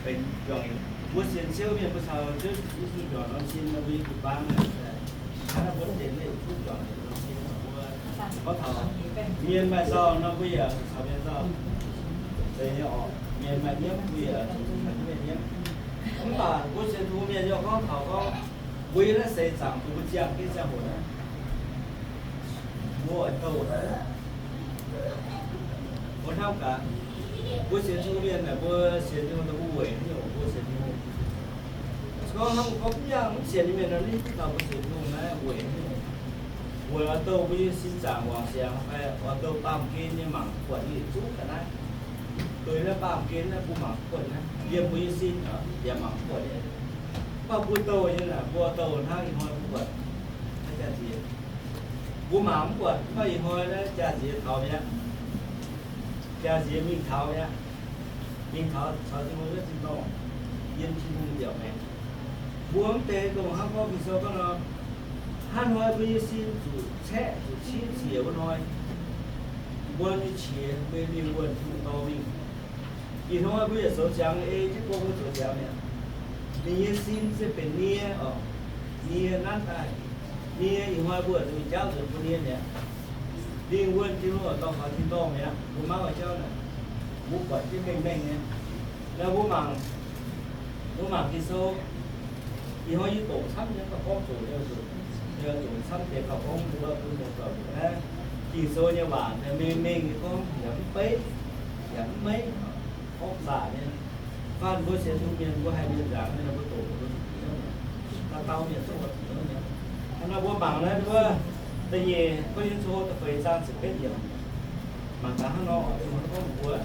Mbuo sienx Ziouv mienh mbuo caux Ziouv Yesu juangc norm sin, mbuo yiem jiu-baang naaic, hnangv naaiv mbuo deix mienh zuqc juangc norm sin, mbuo gorngv taux mienh maaih nzauh nor, mbuo yaac caux mienh nzauh. Zeiz nyei orqc, mienh maaih nyiemv, mbuo yaac caux mienh nyiemv. Mv baac mbuo sienx Tin-Hungh mienh yaac gorngv taux gorngv, mbuo yiem naaiv seix zaangc bun mbuo ziangh jienv ziangh hoc naaiv, mbuo oix douh naaiv, mbuo hnamv gaax, mbuo sienx Tin-Hungh mienh naaic, mbuo sienx Tin-Hungh daaih mbuo weic haaix nyungc mbuo sienx Tin-Hungh? Se gorngv hnangv gorngv mv yangh mv sienx nyei mienh nor, ninh mv dau mbuo sienx Tin-Hungh naaiv weic haaix nyungc? Weic oix douh mbuo nyei sin zaangc wangc siangx fai oix douh baamh gen nyei mangc buatc nyei yietc zungv ga'naaiv. Douh naaiv baamh gen naaiv mbuo mangc buatc naaiv, yiem mbuo nyei sin yaac mangc buatc nyei. Mv baac mbuo douh nyei naaic, mbuo douh hnangv ih hnoi mbuo buatc naaiv jaa-nziex. Mbuo mangc mv buatc, mv baac ih hnoi naaiv jaa-nziex taux mi'aqv. Jaa-nziex mingh taux mi'aqv. Mingh taux, taux Tin-Hungh nyei tin-dorngh, yiem Tin-Hungh mbiaauc maengx. Mbuo mv deix dongh hnangv gorngv Ging-Sou gorngv nor, hnangv hnoi mbuo nyei sin zuqc caeqv zuqc cietv ziec wuov hnoi, mbuo nyei qiex mbuo nyei lingh wuonh Tin-Hungh dorh mingh. Ih hnoi mbuo yaac zoux ziangx ei jienv bun mbuo zoux ziangx mi'aqv. Ninh nyei sin se benx nie oc, nie nanv daaih. Nie ih hnoi mbuo zuqc mingh jaauv nzunc bun nie mi'aqv. Lingh wuonh Tin-Hungh dorh taux tin-dorngh mi'aqv. Mbuo mangv wuov jauv naaic, mbuo buatc jienv mengh mengh nyei. Naaiv mbuo mangc, mbuo mangc Ging-Sou, ih hnoi yie doqc camv nyei, gauh gorngv zoqc nyei, zoqc camv deix gauh gorngv mbuo bun mienh doic mbuox naaiv Ging-Sou nyei waac mengh mengh nyei gorngv yaac mv beiv, yaac mv meiv, gorngv zaqc nyei. Faanh mbuo sienx Tin-Hungh mienh, mbuo haih mienh nzaangc nyei, mbuo doqc mbuo zuqc hnyouv nyei. Dauh dauh mienh zungv oix zuqc hnyouv nyei. Hnangv nor mbuo mangc naaiv wuov da'nyeic Ko^lin^to da'feix zaang ziepc betv yiemc. Mangc gaax hnangv nor, Tin-Hungh gorngv mbuox,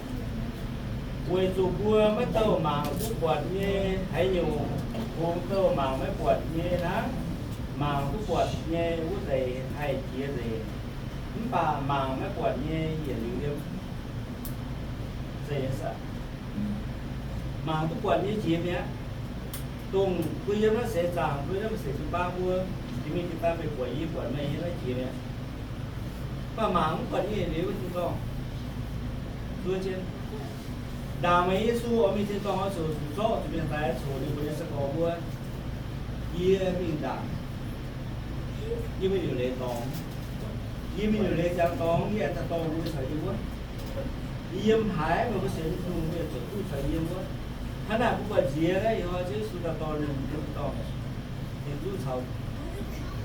weic zuqc mbuo maiv douh mangc duqv buatc nyei haaix nyungc, kungx douh mangc maiv buatc nyei hnangv. Mangc duqv buatc nyei wuov deix haih jiex nzengc, mv baac mangc maiv buatc nyei yietc liuz yiem. Mangc duqv buatc nyei jiex mi'aqv. Dongh mbuo yiem naaiv seix zaangc, mbuo yiem naaiv seix jiu-baang mbuo, jiex mingh jiex daaih meih buatc yie, buatc meih nyei naaiv jiex mi'aqv. Mv baac mangc mv buatc nyei yietc liuz wuov tin-dorngh. Zuov jienv ndaangc meih Yesu oix mingh tin-dorngh oix zuqc zuqc zorqv zuqc mienh daaih coc ninh mbuo nyei sai-gorx mbuo. Yie mingh ndaangc, yie mingh liuc leiz dorngx, yie mingh liuc leiz ziangx dorngx, yie aengx daaih dorh mbuo caux yie wuov. Yie yiem haaix, meih mbuo sienx Tin-Hungh mbuo yaac zuqc duqv caux yie yiem wuov. Hnangv naaic mbuo buatc nziex naaiv, ih hnoi Ziouv Yesu daaih dorh ninh mbuo tin-dorngh, ninh zuqc caux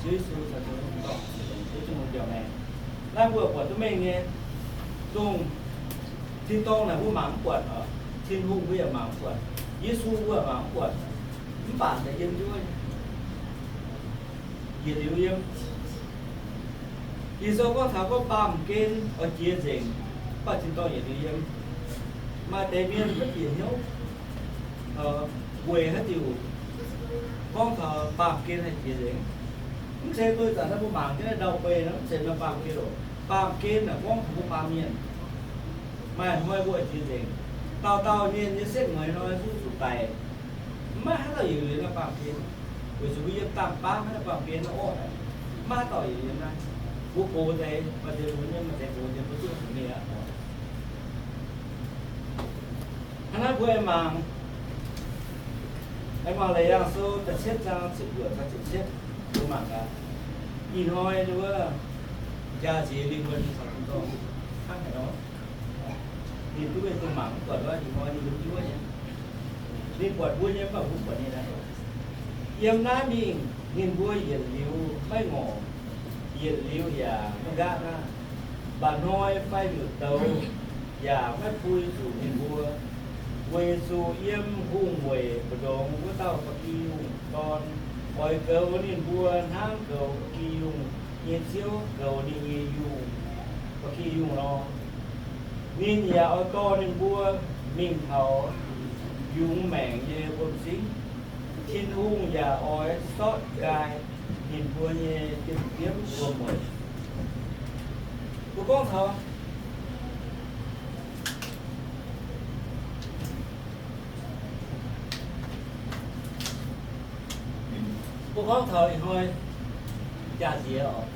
Ziouv Yesu caux Tin-Hungh tin-dorngh, Ziouv Tin-Hungh mbiaauc maengx. Naaiv mbuo buatc duqv mengh nyei, dongh tin-dorngh naaic mbuo mangc mv buatc oc, Tin-Hungh mbuo yaac mangc mv buatc, Yesu mbuo yaac mangc mv buatc, mv baac daaih yiem nduov nyei. Yietc liuz yiem. Ging-Sou gorngv taux gorngv baamh gen oix jiex nzengc, mv baac tin-dorngh yietc liuz yiem. Maaih deix mienh maiv bieqc hnyouv, weic haaix diuc gorngv taux baamh gen haih jiex nzengc. Mv zeiz duih zanc naaiv mbuo mangc jienv naaiv ndau-beih nor, mv zeiz maaih baamh gen oc. Baamh gen naaic gorngv taux mbuo baamh mienh. Maaih hnoi mbuo oix jiex nzengc. Dauh dauh mienh nyei setv mueiz hnoi zuqc zuqc daic. Maiv haaix dauh yietc liuz naaiv baamh gen, weic zuqc mbuo yiem dangh baav naaiv baamh gen naaiv orqv, maiv haaix dauh yietc liuz naaiv. Mbuo gox deix maaih deix gox nyei, maaih deix gox nyei, mbuo zuqc zuqc mingh aqv. Hnangv naaiv mbuo aengx mangc, aengx mangc Laauc Yaangh Sou da'cietv zaang ziepc luoqc caux ziepc cietv, mbuo mangc gaax. Ih hnoi wuov, jaa-nziex lingh wuonh ninh caux tin-dorngh hnangv haaix nor. Ninh duqv mienh dongh mangc mv buatc wuov, ih hnoi ninh yiem nduov nyei. Ninh buatc mbuo nyei, mv baac mbuo buatc ninh aqv. Yiem naaiv mingh ninh mbuo yietc liuz maiv ngorc, yietc liuz yaac maiv nqaatv aqv. Mba'hnoi fai nyutc douz yaac maiv pui zuqc ninh mbuo, weic zuqc yiem hungh weic mbu'ndongx wuov dauh ba'gi yungh dorn oix goux ninh mbuo hnangv goux ba'gi yungh nyei ziouv goux ninh nyei yungh, ba'gi yungh nor. Ninh yaac oix dorh ninh mbuo mingh taux yungz maengc nyei wuom-zingv. Tin-Hungh yaac oix sortv nqaai ninh mbuo nyei diemv-diemv wuom-mueic. Mbuo gorngv taux, mbuo gorngv taux ih hnoi jaa-nziex oc,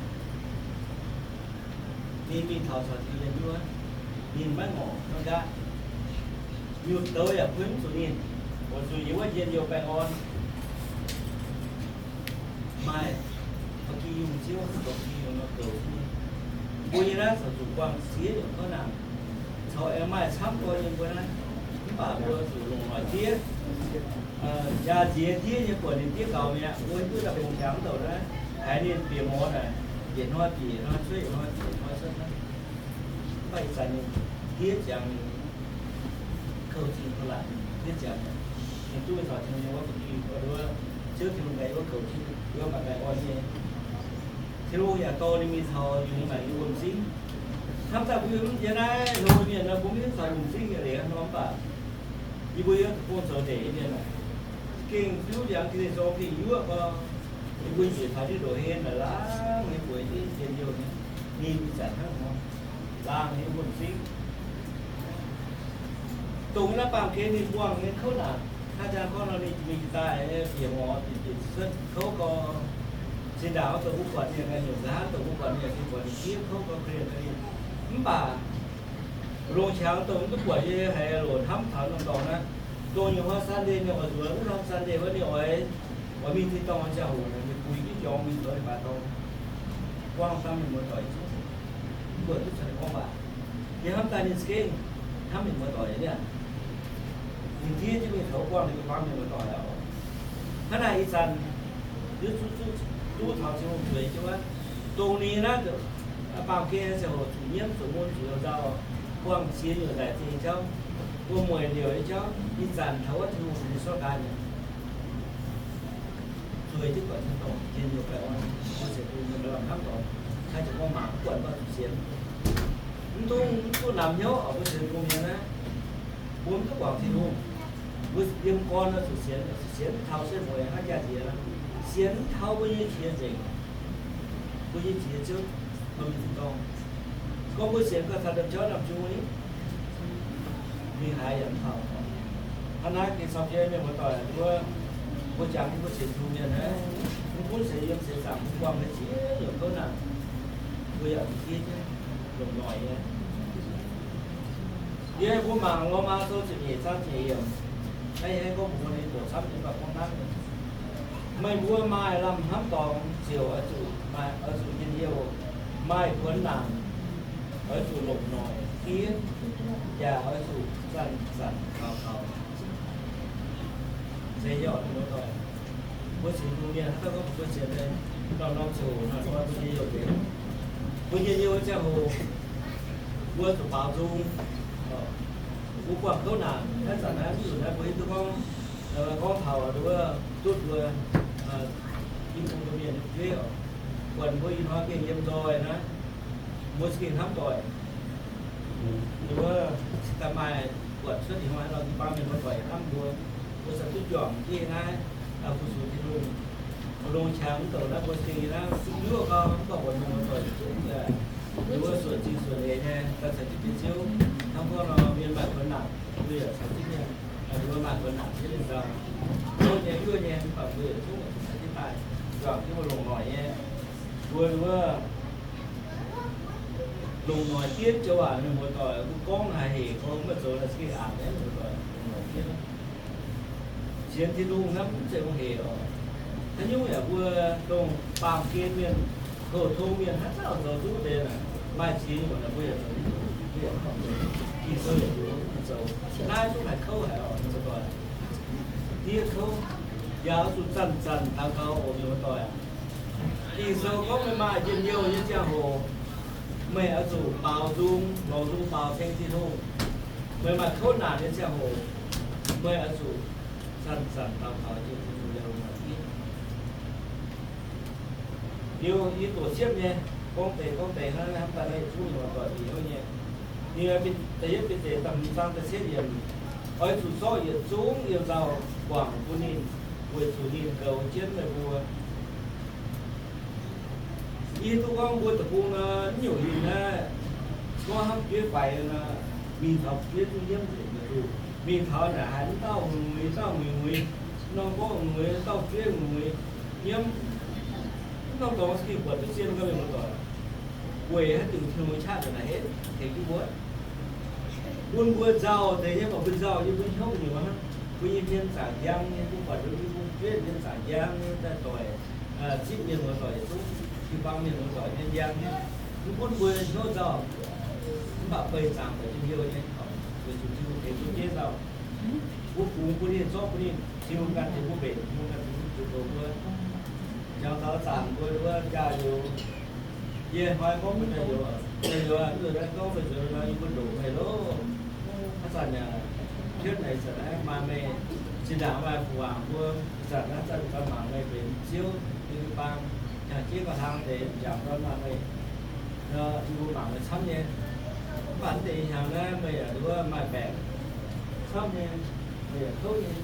ninh mingh taux caux Tin-Hungh yiem wuov, ninh maiv ngorc maiv nqaatv. Nyutc douz yaac pui mv zuqc ninh, oix Njien-youh baengh orn, maaih ba'gi yungh Ziouv, ba'gi yungh nor goux jienv mbuo nyei naaiv caux zuqc buangh siex nyungc kouv naanc, caux aengx maaih camv gorx nyei mbuo naaiv. Mv baac mbuo zuqc longc noic diev, jaa nziex diev nyei buatc ninh diev gaux mi'aqv. Mbuo duqv daaih bungx jangx douc naaiv, haiz ninh bieqc mor naaic, yietc hnoi bieqc yietc hnoi cuotv, yietc hnoi bieqc yietc hnoi cuotv hnangv. Mv baac ih zanc ninh diev ziangx ninh kouv zingh kouv laatc, diev ziangx ninh duqv mingh taux Tin-Hungh nyei wuov ba'gi, wuov Ziouv Tin-Hungh nyei wuov kouv jienv, wuov maaih baengh orn nyei. Tin-Hungh yaac dorh ninh mingh taux yungz maengc nyei wuom-zingv. Hnamv daaih mbuo yiem naaiv hlo mienh nor, mbuo mv hiuv taux wuom-zingv nyei leiz hnangv nor, mv baac yie mbuo yiem deic-bung zoux ndeic nyei mienh, gengh fiuv ndiangx ga'naaiv zorng gengh yuoqv gorngv, yie mbuo njiec taux diuh ndoqc hlen naaic laangh nyei bueix jienv njien-youh nyei, ninh ih zanc hnangv nor, laangh nyei wuom-zingv. Dongh naaiv baamh gen ninh buangh nyei kouv naanc, hnangv jang gorngv nor ninh mingh daaih bieqc mor, bieqc cuotv kouv gorx. Zinh ndaangc dongh mbuo buatc ninh ganh nyungc nqa'haav, dongh mbuo buatc ninh yaac buatc ninh fiev kouv gorx, ga'lien ga'lien. Mv baac longc qangx dongh mv duqv buatc nyei haiz loc hnamv taux norm dorngx naaiv, dongh nyungc hnoi Sunday ninh oix nzuonx, wuov norm Sunday wuov ninh oix, oix mingh tin-dorngh ziangh hoc, ninh buix jienv jorngx mingh zoux ninh baaix dorngx, buangh dangh mienh muoz-doic zungv, mbuo duqv caux ninh gorngv waac. Yie hnamv daaih ninh za'gengh hnamv mienh muoz-doic niaa. Ninh diev jienv mingh taux buangh ninh nyei buangh mienh muoz-doic aqv. Hnangv naaic ih zanc yie duqv, duqv taux Tin-Hungh zueiz jienv wuov, dongh ninh naaiv baamh gen ziangh hoc zuqc nyiemv, zuqc mun, zuqc nzauh, buangh ziex nyungc naaic zingh nyei jauv, mbuo mueic liouc nyei jauv, ih zanc taux wuov Tin-Hungh nyei sortv nqaai mi'aqv. Zueiz jienv buatc tin-dorngh njien-youh baengh orn, mbuo sienx bun mienh maiv lamh hnamv dorngx, haih ziouc gorngv mangc mv buatc mv baac zuqc sienx. Mv dungx, mv duqv namx hnyouv oc, mbuo sienx bun mienh naaiv, mbuo mv duqv guangc Tin-Hungh. Mbuo yiem gorn nor zuqc sienx, zuqc sienx mv taux setv mueiz hnangv jaa-ndiex, sienx mv taux mbuo nyei qiex nzengc. Mbuo nyei qiex ziouc mingh tin-dorngh. Gorngv mbuo sienx gauh taux ndopv jauv ndamv jung ni, mingh haaix yaac mv taux. Hnangv naaiv gengh caux jienv mienh muoz-doic mbuo, mbuo jangx mbuo sienx Tin-Hungh mienh naaiv, mv gunv seix yiem seix zaangc mbuo buangh nyei ziex nyungc kouv naanc, mbuo yaac zuqc diev jienv longc noic nyei. Yie mbuo mangc Lomaa Sou ziepc nyeic zaang ziepc nyeic yiemc, naaiv yie gorngv mbuox ninh doqc camv nyei, mv baac gorngv hnangv, meih mbuo maaih lamh hnamv dorngx ziouc oix zuqc, oix zuqc njien-youh, maaih kuonx naanc oix zuqc longc noic diev, yaac oix zuqc zanc-zanc taux taux. Se yie oix mbuox doic, mbuo sienx Tin-Hungh mienh haaix dauh gorngv mbuo sienx, norm-norm ziangh hoc, norm-norm mbuo njien-youh nzengc. Mbuo njien-youh ziangh hoc, mbuo zuqc baaux nzung. Mbuo buangh kouv naanc, naaiv zanc naaiv mv nzunc naaiv mbuo hiuv duqv gorngv, gorngv taux wuov duqv mbuo Tin-Hungh mbuo mienh fu'jueiv oc, buatc mbuo ih hnoi gengh yiem nzoih naaiv, mbuo za'gengh hnamv doic. Wuov, da'maaih buatc cuotv ih hnoi nor, jiu-baang mienh muoz-doic hnamv mbuo, mbuo caux duqv juangc jienv naaiv, fu-sux Tin-Hungh. Longc qangx mv douc naaiv mbuo za'gengh naaiv duqv hiuv gau, mv baac mbuo mienh muoz-doic zungv yaac, wuov, suonc zingh suonc eix nyei, daaih caux jienv mbuo Ziouv. Hnangv gorngv nor, mienh maaih kuonx naanc, mbuo yaac caux jienv mienh, mbuo maaih kuonx naanc jienv mienh nzauh. Hnyouv nyei, yuoqv nyei, mv baac mbuo yietc zungv caux jienv daaih, juangc jienv mbuo longc noic nyei. Mbuo wuov, longc noic diev joux waac mienh muoz-doic, mbuo gorngv haic hec gorngv maiv zoux, la'zinh aac mienh muoz-doic longc noic diev. Sienx Tin-Hungh hnamv mv zeiz hec oc. Haaix nyungc yaac mbuo dongh baamh gen mienh, houh tong mienh haaix dauh zoux duqv deix naaic, maaih ziex nyungc naaic mbuo yaac zoux, mbuo yaac mv horpc zoux. Ging-Sou yaac mbuo mv zoux. Naaiv zungv haiz kouv haic oc, mienh muoz-doic. Diev kouv, yaac oix zuqc zanc-zanc daux gaux oc, mienh muoz-doic aac. Ging-Sou gorngv meih maaih njien-youh nyei ziangh hoc, meih oix zuqc baaux nzung, lorz nzung baaux ceng Tin-Hungh. Meih maaih kouv naanc nyei ziangh hoc, meih oix zuqc zanc-zanc daux gaux Tin-Hungh lorz noic diev. Liuz yie doqc siepv nyei, gorngv deix gorngv deix hnangv, hnamv daaih naaiv yietc zungv mienh muoz-doic bieqc hnyouv nyei. Ninh da'yietv Bide da'hmz zaang da'cietv yiemc, oix zuqc zorqv yietc zungv yiem nzauh guangc bun ninh, weic zuqc ninh goux jienv meih mbuo. Yie duqv gorngv mbuo deic-bung nor, mv nyungc ninh naaiv, gorngv hnamv fu'jueiv faix nor, mingh taux fu'jueiv duqv nyiemv nzengc meih duqv. Mingh taux naaic haiz mv dauh muiz, dauh muiz muiz, norm gorngv muiz, dauh fu'jueiv muiz, nyiemv. Mv norm dorngx za'gengh buatc duqv zien gau mienh muoz-doic. Weic haaix diuc Tin-Hungh qaqv nzengc naaic hec tengx jienv mbuo, bun mbuo nzauh deix nyei, mv baac mbuo nzauh yiem mbuo hnyouv nyei hnangv. Mbuo nyei hmien zaangc njang nyei, mbuo buatc nduov mbuo jueiv hmien zaangc njang nyei, daaih doic, zipv mienh muoz-doic yietc zungv, jiu-baang mienh muoz-doic nyei njang nyei. Mv gunv mbuo hnyouv nzauh, mv baac beih zaangc doic njien-youh nyei, weic zuqc Tin-Hungh tengx mbuo jeiv nzauh. Mbuo kungx bun ninh, zorqv bun ninh, ziux ganh tengx mbuo mbenc, ziux ganh tengx mbuo ziux goux mbuo. Jangx taux zaangc mbuo wuov jaax-youz, yie hnoi gorngv mbuo jaax-youz, jaax-youz aac, mv nzuonx naaiv gorngv meih nzuonx nor yie mbuo ndoqc meih loh. Haaix zanc yaac hietv naaic zanc naaiv maaih meih, zinh ndaangc maaih fu-waac mbuo, zanc naaiv zanc ganh mangc meih benx Ziouv nyei jiu-baang, jangx jienv gauh hlang deix m'jangc dorn maaih meih, yie mbuo mangc meih camv nyei. Mv baac mv deix hnyangx naaiv meih yaac nduov maaih baengc camv nyei, meih yaac kouv nyei.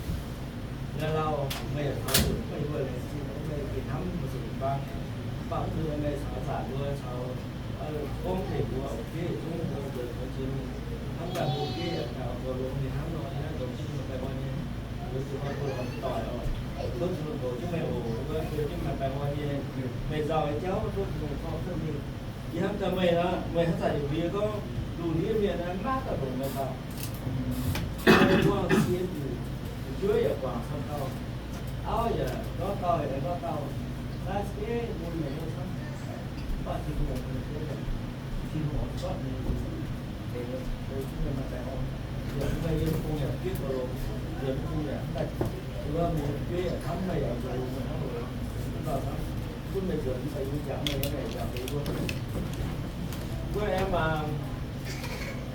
Naaiv lauh meih yaac taux nzunc meih mbuo laengz zingh meih gengh hnamv mbuo zuqc jiu-baang nyei. Mv baac mv baac meih caux zaangc mbuo caux gorngv tengx mbuo, fiev yietc zungv mbuo nzuonx taux jiex mingh, hnamv ganh mbuo fiev yaac gauh longx nyei hnangv nor, yie hnamv longx zingh meih baengh orn nyei. Weic zuqc meih mbuo lorz doic oc, tov Tin-Hungh goux jienv meih oc, mbuo nzuonx jienv maaih baengh orn nyei. Meih nzauh nyei jauv tov Tin-Hungh zorqv cuotv mingh. Yie hnamv daaih meih aqv, meih hnamv daaih yietc liuz gorngv lungh ndiev mienh naaiv maiv dauh longc meih dauh. Meih buangh sie mbic, fu'jueiv yaac guangc camv dauh, auv yaac ndortv dauh, yaac ndortv dauh. Naaiv za'gengh bun meih hnyouv camv. Mv baac Tin-Hungh, Tin-Hungh oix zorqv meih, meih maaih baengh orn. Liemh meih yiem bung yaac fiev gauh longx, liemh bung yaac daaih, wuov meih yiem fiev yaac camv, meih yaac gauh longx, meih hnangv loz. Mv baac hnangv gunv meih nzuonx, meih yiem jangx meih, meih jangx meih wuov. Mbuo aengx mangc,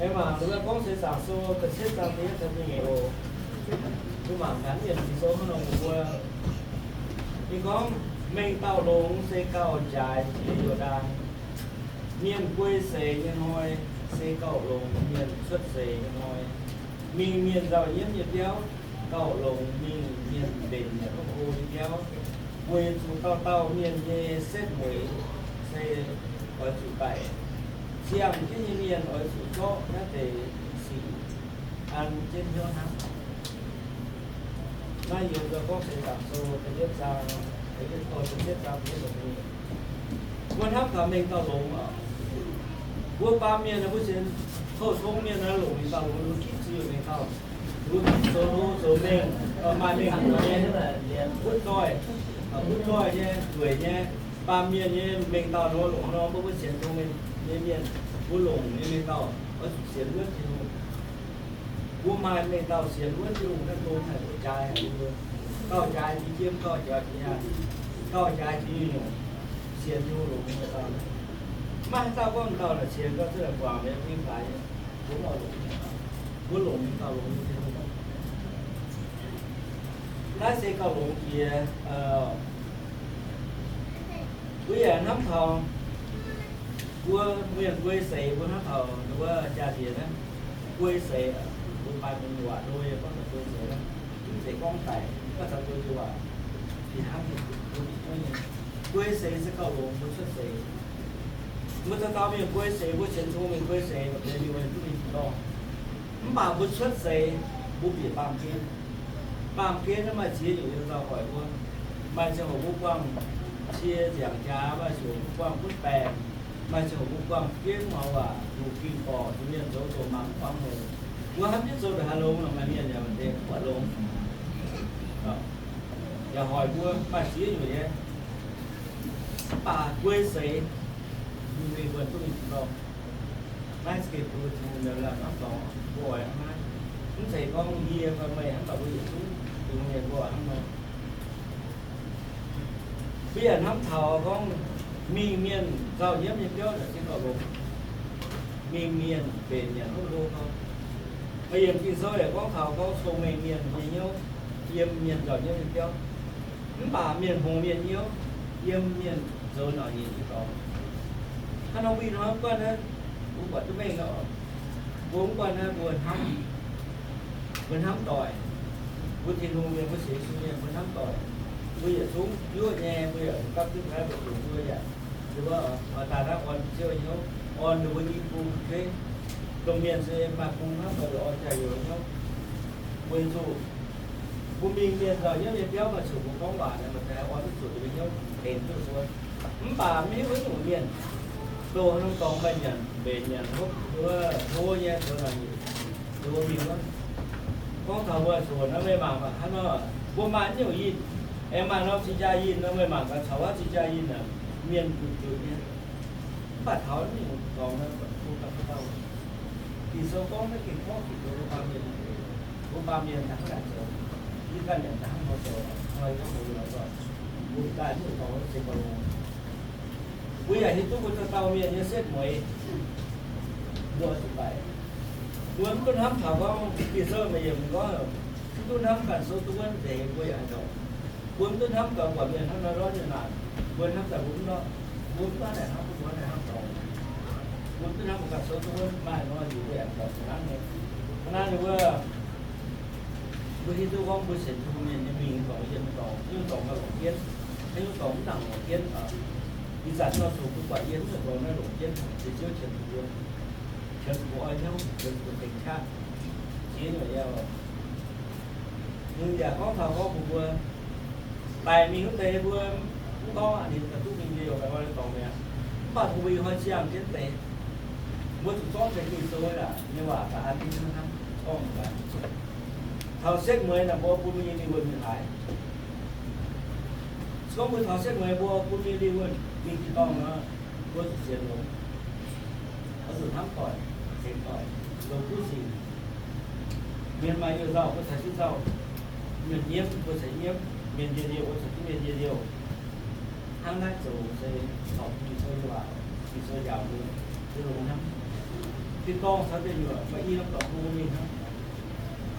aengx mangc wuov Gorngv Seix Zaangc Sou da'cietv zaang da'yietv caux da'nyeic oc. Mbuo mangc gaax mienh Ging-Sou hnangv nor mbuox mbuo. Ninh gorngv, mengh dauh longx se gauh jaaix jiex youh ndaang. Mienh guei seix nyei hnoi se gauh longx mienh cuotv seix nyei hnoi. Mingh mienh nzauh nyiemv nyei biauv, gauh longx mingh mienh mbenc nyanc hopv hlo nyei biauv. Weic zuqc dauh dauh mienh nyei setv mueiz se oix zuqc daic. Ziangh jienv nyei mienh oix zuqc zorqv naaiv deix sic an jienv hnyouv hnangv. Naaiv yiem Gorngv Seix Zaangc Sou da'yietv zaang, da'yietv, da'cietv zaang, da'yietv zaang. Mbuo hnamv taux mengh dauh longx oc. Mbuo baamh mienh, mbuo sienx houh tong mienh naaiv longc mengh dauh longx, mbuo gitv ziux mengh dauh. Mbuo gitv zoux hlo zoux mengh, maaih mengh nyei, butv zoih, butv zoih nyei, nzueic nyei. Baamh mienh nyei mengh dauh nor longc nor, mbuo, mbuo sienx tong mienh nyei mienh, mbuo longc nyei mengh dauh oix zuqc sienx wuonv Tin-Hungh. Mbuo maaih mengh dauh sienx wuonv Tin-Hungh naaiv, tong haih jaaix mbuo. Gauh jaaix jiex jiem, gauh jaaix jiex nyaanh, gauh jaaix jiex nyungc-nyungc. Sienx Tin-Hungh longc mengh dauh. Maiv haaix dauh gorngv dauh naaic sienx gauh zungv guangc nyei, mv fai mbuo longc, mbuo longc mengh dauh longc nyei Tin-Hungh. Naaiv se gauh longx jiex. Mbuo yaac hnamv taux mbuo mienh guei seix, mbuo hnamv taux wuov jaa-diex naaiv guei seix, mbuo baaix mienh waac ndo yie gorngv taux guei seix naaiv, mv zeiz gorngv daic, gorngv taux guei seix waac fih hnangv nyei, mbuo fih hnangv nyei. Guei seix se gauh longx mbuo cuotv seix. Mbuo dauh dauh mienh guei seix, mbuo sienx Tin-Hungh mienh guei seix, mbuo mingh duqv mingh dorngh. Mv baac mbuo cuotv seix, mbuo bieqc baamh gen. Baamh gen naaiv maaih ziex nyungc yiem dauh hoic mbuo. Maaih ziangh hoc mbuo buangh cie nziangc jaax, maaih ziangh hoc mbuo buangh butv baengc, maaih ziangh hoc mbuo buangh bienv muangx waac, zuqc ging borqc, zuqc mienh zoux doqc mangc buangh hoc. Mbuo hnamv jienv zoux ndongc haaix longx nor, maaih mienh yaac mv buatc longx, yaac hoic mbuo, maaih ziex nyungc nyei. Mv baac guei seix, mbuo mingh buonc duqv mingh tin-dorngh. Naaiv za'gengh bun Tin-Hungh nyei lamh hnamv dorngx mbuo oix hnamv naaiv. Mv zeiz gorngv yie fai meih hnangv dauh mbuo yietc zungv Tin-Hungh nyei mbuo oix hnamv nor. Mbuo yaac hnamv taux gorngv mingh mienh nzauh nyiemv nyei biauv naaic se gauh longx. Mingh mienh mbenc nyanc hopv hlo gau. Maaih yiemc Ging-Sou yaac gorngv taux gorngv cong-mengh mienh nyei hnyouv yiem mienh nzauh nyiemv nyei biauv. Mv baac mienh hngongx mienh hnyouv yiem mienh zoux nauc nyeic nyei dorngx. Hnangv nor mbuo ih hnoi mv guanh naaiv, mbuo buatc duqv mengh nor, mbuo mv guanh naaiv mbuo hnamv, mbuo hnamv doic. Mbuo Tin-Hungh mienh, mbuo sienx Yesu mienh, mbuo hnamv doic. Mbuo yietc zungv yuoqv nyei, mbuo yaac gapv duqv mbuo, mbuo zuqc mbuo yaac, mbuo daaih naaiv orn Ziouv nyei hnyouv, orn ninh mbuo nyei bung jueiv. Domh mienh se maaih bung hnangv, mbuo orn jaax-youz nyei hnyouv. Weic zuqc mbuo mingh mienh nzauh nyiemv nyei biauv, maaih ziangh hoc mbuo gorngv waac naaic, maaih deix orn duqv zuqc ninh mbuo hnyouv, aengx duqv zuqc. Mv baac maiv hiuv haaix nyungc mienh, doh haaix norm dorngx maaih nyanc mbenc nyanc hopv, wuov hlo nyei zoux naaic, ninh mbuo mingh wuov, Gorngv taux mbuo zuqc naaiv meih mangc gaax hnangv nor, mbuo maaih nyungc yinh, aengx maaih norm cing-jaa yinh nor, meih mangc gaax caux wuov cing-jaa yinh naaic, mienh mbu'ziex nyei. Mv baac taux nyungc dorngx nor, mbuo ganh mv dauh. Ging-Sou gorngv naaiv gengh gorngv zuqc mbuo baamh mienh, mbuo baamh mienh daaih hnangv naaic zoux, yie ganh yaac daaih hnangv nor zoux, hnoi gorngv mbuo lorz zoux, mbuo daaih nyungc dorngx se gauh longx. Mbuo yaac hiuv duqv mbuo dauh dauh mienh nyei setv mueiz. Mbuo zuqc daic. Mbuo mv duqv hnamv taux gorngv Ging-Sou maaih yiemc gorngv, mv duqv hnamv ganh souv duqv wuonv nzeix mbuo yaac haih dorngx. Mbuo mv duqv hnamv gaax buatc mienh hnangv nor lorz nyei naanc, mbuo hnamv daaih mbuo mv lorz. Mbuo mv duqv hnamv naaic hnamv, mbuo hnamv daaih hnamv dorngx. Mbuo mv duqv hnamv ganh souv duqv wuonv, maaih nor njiec mbuo yaac dorngx hnangv nyei. Hnangv naaiv ninh mbuo Mbuo hiuv duqv gorngv mbuo sienx Tin-Hungh mienh nyei mingh dorngx yiem dorngx, yiem dorngx gauh longc jienv, haaix nyungc dorngx mv nangc longc jienv. Ih zanc nor zuqc mbuo buatc yiem mv dorngx naaiv longc jienv, se Ziouv qiemx mbuo, qiemx mbuo oix hnyouv, qiemx mbuo tengx qaqv. Ziex nyungc yaac, ninh yaac gorngv taux gorngv mbuox mbuo, daic mingh wuov deix mbuo mv gorngv aqv, ninh ganh duqv mingh nyei, yaac oix dorngx mi'aqv. Mv baac mbuo ih hnoi ziangh jienv deix, mbuo zuqc zorqv deix Ging-Sou aac, nyei waac ga'an jienv hnangv, gorngv ga'an. Taux setv mueiz naaic mbuo bun mbuo nyei lingh wuonh mingh haaix? Se gorngv mbuo taux setv mueiz mbuo bun mbuo nyei lingh wuonh mingh tin-dorngh nor, mbuo zuqc sienx longx, oix zuqc hnamv doic, tengx doic, zoux kuv sic. Mienh maaih youh nzauh mbuo caux diuh nzauh, mienh nyiemv mbuo caux nyiemv, mienh njien-youh mbuo caux diuh mienh njien-youh. Hnangv naaiv zoux se corc Ging-Sou nyei waac, Ging-Sou njaaux mbuo, se longx hnangv. Tin-dorngh caux deic nyuoqc maaih i norm dorngx bun mbuo mingh hnangv.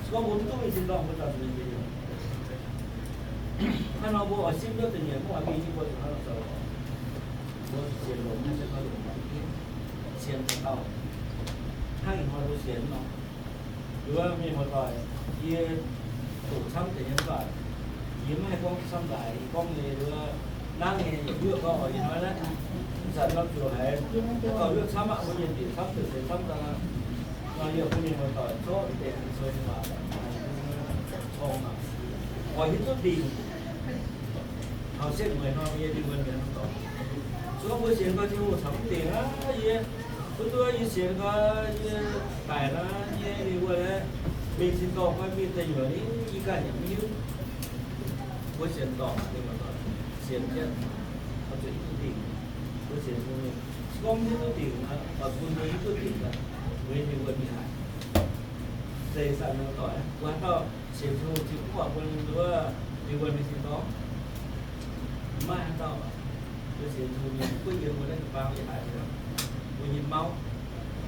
Se gorngv mbuo mv duqv mingh tin-dorngh, mbuo daaih zuqc mingh deic nyuoqc. Hnangv nor mbuo oix simv ndutv deic nyuoqc, mv oix mingh nyei mbuo zuqc hnangv nor zoux. Mbuo sienx longx nyei se koi longx mangc jienv, sienx taux gauh hnangv ih hnoi mbuo sienx nor. Nduov mienh muoz-doic, yie doqc camv deix nyei mv baac yie mv haih gorngv camv daaih, yie gorngv nyei nduov nangv nyei yietc yuoqv gauh oix yie hnoi naaiv. Ih zanc norm ziouc haiz gauh yuoqv camv aqv, mbuo mienh bieqc camv deix seix camv daaih. Nor yie bun mienh muoz-doic zorqv deix Ging-Sou nyei waac corng aqv, oix hiuv duqv dingc taux setv mueiz nor yie lingh wuonh mienh muoz-doic. Se gorngv mbuo sienx gau Tin-Hungh caux mv dingc aqv, yie duqv duqv yie sienx gau, yie daic nor, yie lingh wuonh aeqv, mingh tin-dorngh fai mingh deic nyuoqc ni, yie ganh yaac mv hiuv. Mbuo sienx dorngc mienh muoz-doic, sienx jienv oix zuqc hiuv duqv dingc. Mbuo sienx Tin-Hungh, se gorngv mv hiuv duqv dingc nor, oix bun mbuo hiuv duqv dingc daaih, mbuo nyei lingh wuonh mingh haaix? Zeiz zanc mienh muoz-doic, mbuo haaix dauh sienx Tin-Hungh Tin-Hungh mv oix bun mbuo lingh wuonh mingh tin-dorngh? Mv maaih haaix dauh. Mbuo sienx Tin-Hungh mienh mv gunv yiem mbuo naaiv jiu-baang yiem haaix, mbuo nyei mauv,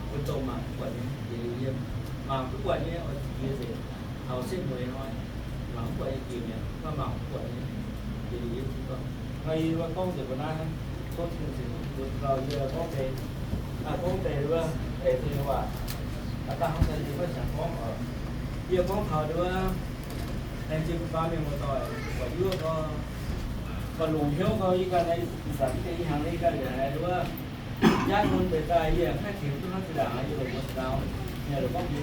mbuo dongh mangc mv buatc nyei jiex liuz yiem, mangc mv buatc nyei oix zuqc jiex nzengc. Taux setv mueiz hnoi, mangc mv buatc nyei jiex mi'aqv, mv baac mangc mv buatc nyei jiex liuz yiem tin-dorngh. Nor yie gorngv nzengc mbuo naaiv, tov Tin-Hungh ceix fuqv bun mbuo dauh yie gorngv deix, gorngv deix wuov, deix Tin-Hungh waac. Aa, dangh hnangv naaic yie maiv siangx gorngv oc. Yie gorngv taux wuov, laengz zingh mbuo baamh mienh muoz-doic, buatc yuoqv gau, buatc longc hnyouv gau, yie ganh naaiv ih zanc deix ih hnyangx yie ganh yaac haiz wuov, nyaanh mun deix daaih yie yaac maiv tengx duqv hnangv zinh ndaangc yie longc mbuo zaux, yie longc gorngv mbuo